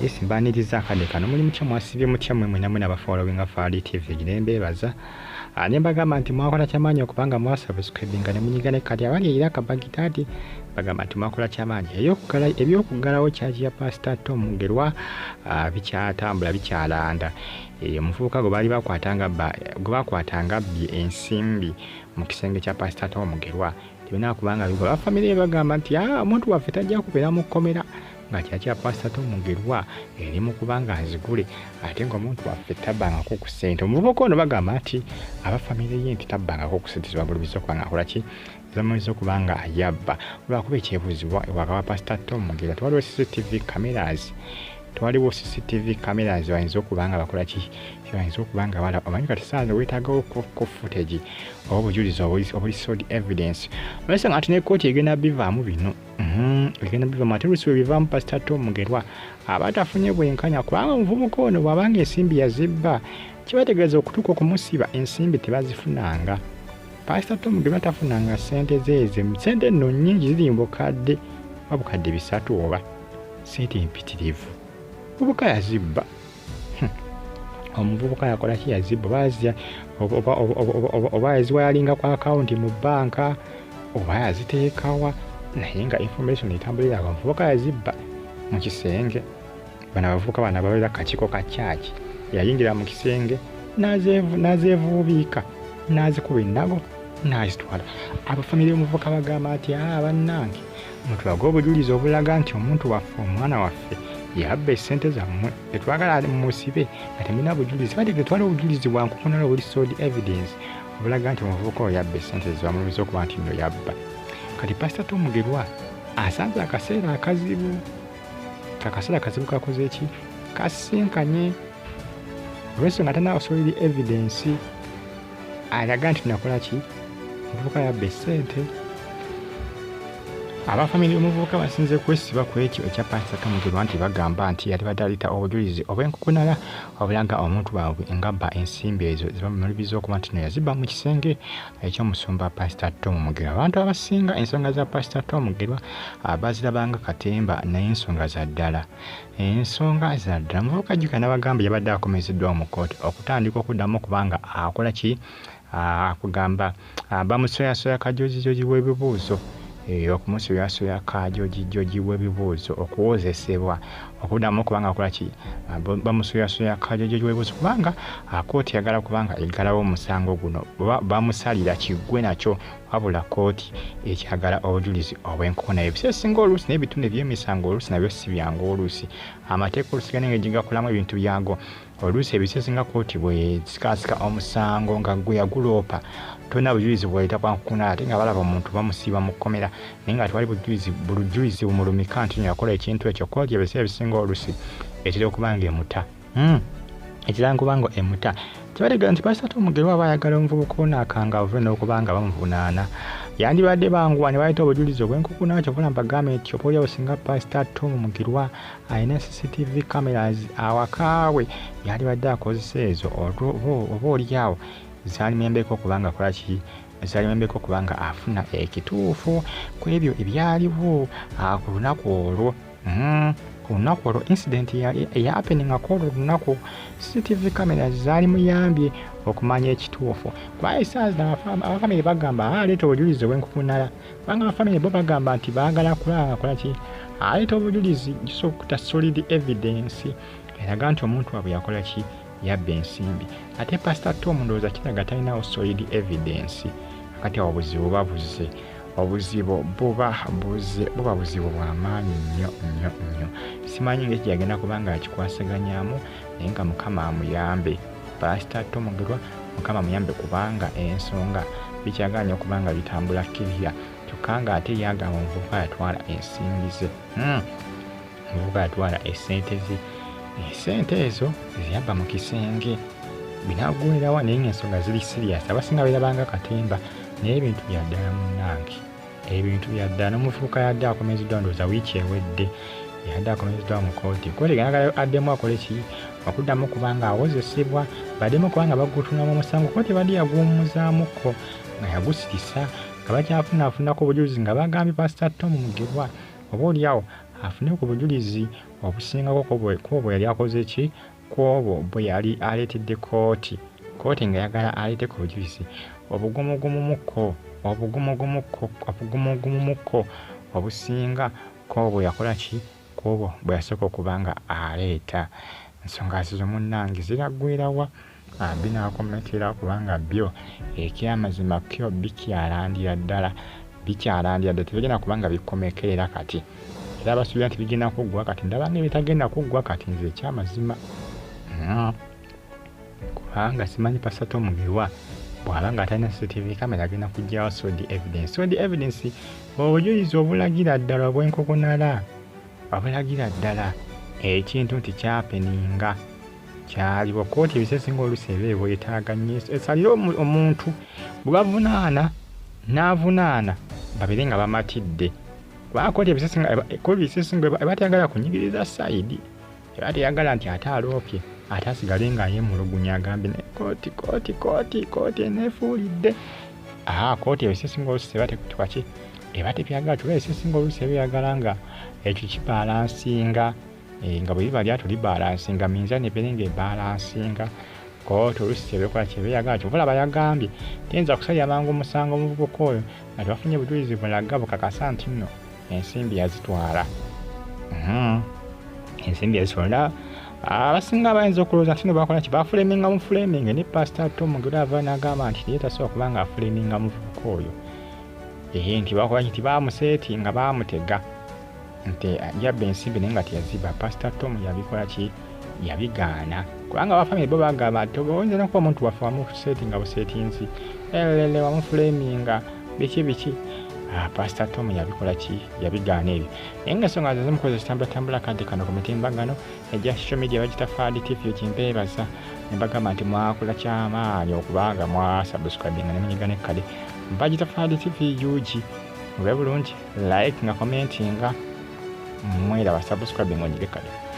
Yes, mbaniriza akadde kano. Muli mutya, mwasibye mutya mwe mwena mwena abafollowinga Fali TV? Nembeebaza ne mbagamba nti mwakola kyamaanyi okubanga mwasubscribinga ne munyiga ne kati abali era akabagitaati. Bagamba nti mwakola kyamaanyi. Ebyokuggalawo kyaki ya Pastor Tom Mugerwa bikyatambula, bikyalanda. Omuvubuka gwe baali bakwatanga gwe bakwatanga bbye ensimbi mu kisenge kya Pastor Tom Mugerwa tebina kubanga bigwa. Bafamire bagamba nti omuntu waffe tajja kubeera mu kkomera nga kyakya Pastor Tom Mugerwa eri mu kubanga nzigule, ate ng'omuntu waffe tabbangako ku ssente. Omuvubuka ono bagamba nti abafamire ye nti tabbangako ku ssente zebamulumiza okubanga akola ki, zebamulumiza okubanga yabba. Olwakuba ekyebuuzibwa ewaka wa Pastor Tom Mugerwa tewaliwo CCTV cameras, tewaliwo CCTV cameras bayinza okuba nga bakola ki, bayinza okuba nga balaba. Omanyi kati saawa weetaagawo ku footage oba obujulizi obuli solid evidence. Olwensonga nti ne kkooti egenda bivaamu bino, egenda bivaamu, ate oluusi bwe bivaamu Pastor Tom Mugerwa aba tafunye bwenkanya, kubanga omuvubuka ono bw'abanga ensimbi yazibba kibategeeza okutuuka okumusiba ensimbi tebazifunanga. Pastor Tom Mugerwa tafunanga ssente zeeze, ssente nno nnyingi, ziri mu bukadde oba bukadde 3, oba ssente empitirivu. Omuvubuka yazibba, omuvubuka yakola ki, yazibba, oba yaziwa yalinga ku akawunti mu bbanka oba yaziteekawa, naye nga information etambulira awo omuvubuka yazibba mu kisenge. Bano abavubuka bano ababeera kakiiko ka kyaki, yayingira mu kisenge n'azeevuubiika n'azikuba ennago n'azitwala. Abafamire y'omuvubuka bagamba nti bannange mutulage obujulizi obulaga nti omuntu waffe, omwana waffe yabba essente zammwe, tetwagala musibe nga temulina bujulizi. Badde twala obujulizi bwa nkukunala obuli solid evidence obulaga nti omuvubuka oyo yabba essente zebamulumiza okuba nti nno yabba. Kati Pastor Tom Mugerwa asanze akaseera akazibu, akaseera akazibu kakoze ki, kasinkanye olw'ensonga talina solid evidence alaga nti nakola ki, omuvubuka yabba essente. Abafamire y'omuvubuka basinze kwesiba ku ekyo ekya Pastor Tom Mugerwa nti bagamba nti yalibadde aleeta obujulizi obw'enkukunala obulaga omuntu waabwe ng'abba ensimbi ezo zebamulibiza okuba nti no yazibba mu kisenge eky'omusumba Pastor Tom Mugerwa. Abantu abasinga ensonga za Pastor Tom Mugerwa bazirabanga katemba, naye ensonga za ddala, ensonga za ddala. Omuvubuka jjukira n'abagamba yabadde akomezeddwawo mu kkooti okutandika okuddamu okubanga akola ki, akugamba bamusoyasoya kajojijoji w'ebibuuzo, okumusoyasoya kajojijoji w'ebibuuzo, okuwozesebwa okuddamu okubanga akola ki, bamusoyasoya kajojijoji w'ebibuuzo, kubanga kkooti eyagala kubanga eggalawo omusango guno bamusalira kiggwe nakyo, wabula kkooti ekyagala obujulizi obw'enkoona. Ebiseera ebisinga oluusi n'ebitundu eby'emisango oluusi nabyo si byangu, oluusi amateeka oluusi gana engeri gye gakolamu ebintu byago. Oluusi ebiseera ebisinga kkooti bw'esikaasika omusango nga gwe yaguloopa tolina bujulizi bw'oleeta bwa nkukunala, ate nga balaba omuntu bamusiiba mu kkomera naye nga tewali bujulizi bumulumika nti yakola ekintu ekyo, kkooti ebiseera ebisinga oluusi etera okuba nga emuta, etera okuba nga emuta. Kibategeeza nti Pastor Tom Mugerwa aba ayagala omuvubuka ono akangavve n'okuba nga bamuvunaana, yandibadde banguwa ne baleeta obujulizi obw'enkukunala. Kyova mbagambe nti oba oliawo singa Pastor Tom Mugerwa alina CCTV cameras awaka we yandibadde akozesa ezo, oba oliawo zaalimuyambeko okubanga akola ki, zaalimuyambeko okubanga afuna ekituufu ku ebyo ebyaliwo ku lunaku olwo. Ku lunaku olwo incident eyahappeningako olwo lunaku, CCTV cameras zaalimuyambye okumanya ekituufu. Kuba essaawa zino abafamire bagamba aleeta obujulizi obw'enkukunala, kubanga abafamire bo bagamba nti baagala kulaba akola ki, aleeta obujulizi gisobola solid evidence eraga nti omuntu waabwe yakola ki, yabba ensimbi. Ate Pastor Tom ndowooza kiraga talinawo solid evidence. Kati awo obuzibu buba buzze, obuzibu buba buzze, buba buzibu bw'amaanyi nnyo nnyo nnyo. Simanyi ngeri gy'agenda kuba nga akikwasaganyaamu, naye nga Mukama amuyambe. Pastor Tom Mugerwa Mukama amuyambe, kubanga ensonga bikyagaanye okuba nga bitambula kirya, kyokka ng'ate yagamba omuvubuka yatwala ensimbi ze, omuvubuka yatwala essente ze, essente ezo zeyabba mu kisenge binaggwerawa, naye ng'ensonga ziri serious. Abasinga beerabanga katemba, naye ebintu bya ddala munnange, ebintu bya ddala. N'omuvubuka yadde akomezeddwa ndowooza wiiki ewedde, yadde akomezeddwa mu kkooti. Kkooti egenda addemu akole ki, okuddamu okuba nga awozesebwa, baddemu okuba nga bagutunamu omusango. Kkooti ebadde yaguwummuzaamukko nga yagusirisa nga bakyafunaafunako obujulizi, nga bagambye Pastor Tom Mugerwa oba oliawo afune ku bujulizi obusingako ku bwe yali akoze ki, ku obwo bwe yali aleetedde kooti. Kooti nga yagala aleete ku bujulizi obugumugumumukko obugumugumumukko obusinga ku obwo yakola ki, ku obwo bwe yasooka okuba nga aleeta. Ensonga zizo munnange ziraggwerawa binaakomekera kubanga byo ekyamazima kyo bikyalandira ddala, bikyalandira ddala, tebigenda kubanga bikomekerera kati. Era basuubira nti bigenda kuggwa kati, ndaba nga ebitagenda kuggwa kati nze ekyamazima. Kubanga simanyi Pastor Tom Mugerwa bw'aba nga atalina CCTV camera agenda kuggyawo solid evidence. Solid evidence obujulizi obulagira ddala obw'enkukunala, obulagira ddala ekintu nti kyapeninga kyaliwo. Kkooti ebiseera ebisinga oluusi eba ebwetaaga nnyo esalire omuntu bwe bavunaana n'avunaana babeere nga bamatidde, kubanga kkooti ebiseera ebisinga eba teyagala kunyigiriza side, eba teyagala nti ate aloopye ate asigale nga yeemulugunya agambe naye kooti kooti kooti kooti eneefuulidde. Kooti ebiseera ebisinga oluusi eba tekwaki eba tebyagala, kyokka ebiseera ebisinga oluusi eba eyagala nga ekyo kibalansinga, nga bwe liba lyato libalansinga, minzaani ebeere ng'ebalansinga. Kooti oluusi kyeba ekola kyeba eyagala. Kyova olaba yagambye teyinza kusalira mangu omusango omuvubuka oyo nga tebafunye bujulizi bulaga bukakasa nti nno ensimbi yazitwala. Ensimbi yazitwala. Abasinga bayinza okulowooza nti nno bakola ki, bafulaminga mufulaminge, ne Pastor Tom Mugerwa ava n'agamba nti ye tasobola kuba nga afulaminga muvubuka oyo, nti bakola ki, nti bamuseetinga, baamutega nti yabba ensimbi naye nga teyaziba. Pastor Tom yabikola ki, yabigaana, kubanga abafamily bo bagamba nti oyinza nokuba omuntu waffe wamuseetinga buseetinzi elele wamufulaminga biki biki. Pastor Tom yabikola ki, yabigaana ebyo. Naye nga ensonga ze zimukoze zitambulatambula kadde kano ku mitimbagano egya social media bagita Fad TV. Ekimpeebaza ne bagamba nti mwakola kyamaanyi okubanga mwasubscribinga ne munyiga nekkade. Bagita Fad TV UG. Mube bulungi, like nga commentinga, mweraba, subscribing, onyige kade.